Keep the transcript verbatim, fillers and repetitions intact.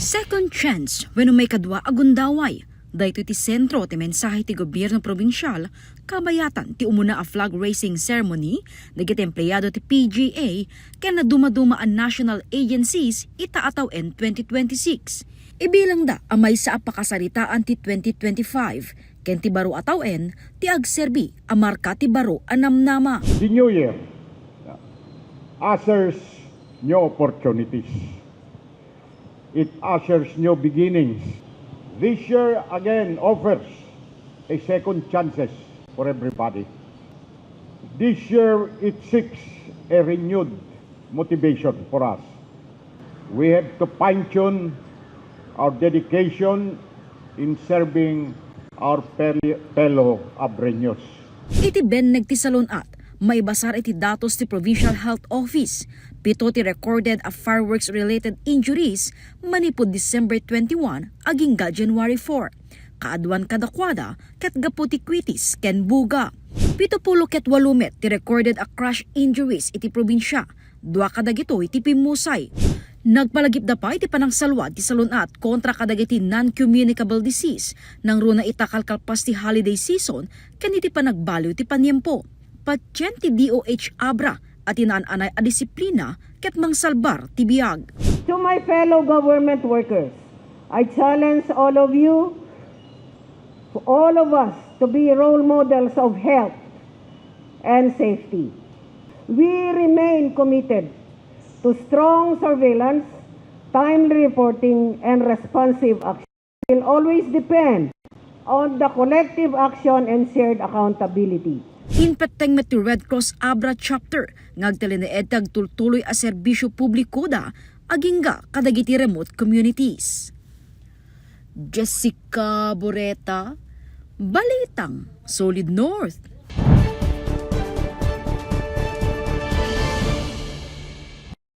Second chance wenno maikadua a gundaway. Daytoy ti sentro ti mensahe ti gobyerno probinsial kabayatan ti umuna a flag raising ceremony dagiti empleado ti P G A ken nadumaduma a national agencies ita a tawen twenty twenty-six. Ibilangda a maysa a pakasaritaan ti twenty twenty-five ken ti baro a tawen ti agserbi a marka ti baro a namnama. The new year ushers new opportunities. It ushers new beginnings. This year again offers a second chances for everybody. This year it seeks a renewed motivation for us. We have to fine-tune our dedication in serving our fel-, fellow Abreños. Iti benneg ti salun-at, maibasar iti datos ti Provincial Health Office, pito ti recorded a fireworks-related injuries manipud December twenty-one agingga January four. Kaaduan kadakuada ket gapu ti kwitis ken buga. Pito pulo ket walo met ti recorded a crash injuries iti probinsia, dua kadagitoy ti pimmusay. Nagpalagipda pay ti panangsalwad ti salun-at kontra kadagiti non-communicable disease, nangruna ita kalkalpas ti holiday season ken iti panagbaliw ti paniempo. Patien ti D O H Abra a ti naan-anay a disiplina ket mangsalbar ti biag. To my fellow government workers, I challenge all of you, all of us, to be role models of health and safety. We remain committed to strong surveillance, timely reporting, and responsive action. Will always depend on the collective action and shared accountability. Impetteng met ti Red Cross Abra Chapter nga agtalinaed ti agtultuloy a serbisyo publikoda agingga kadagiti remote communities. Jessica Boreta, Balitang Solid North.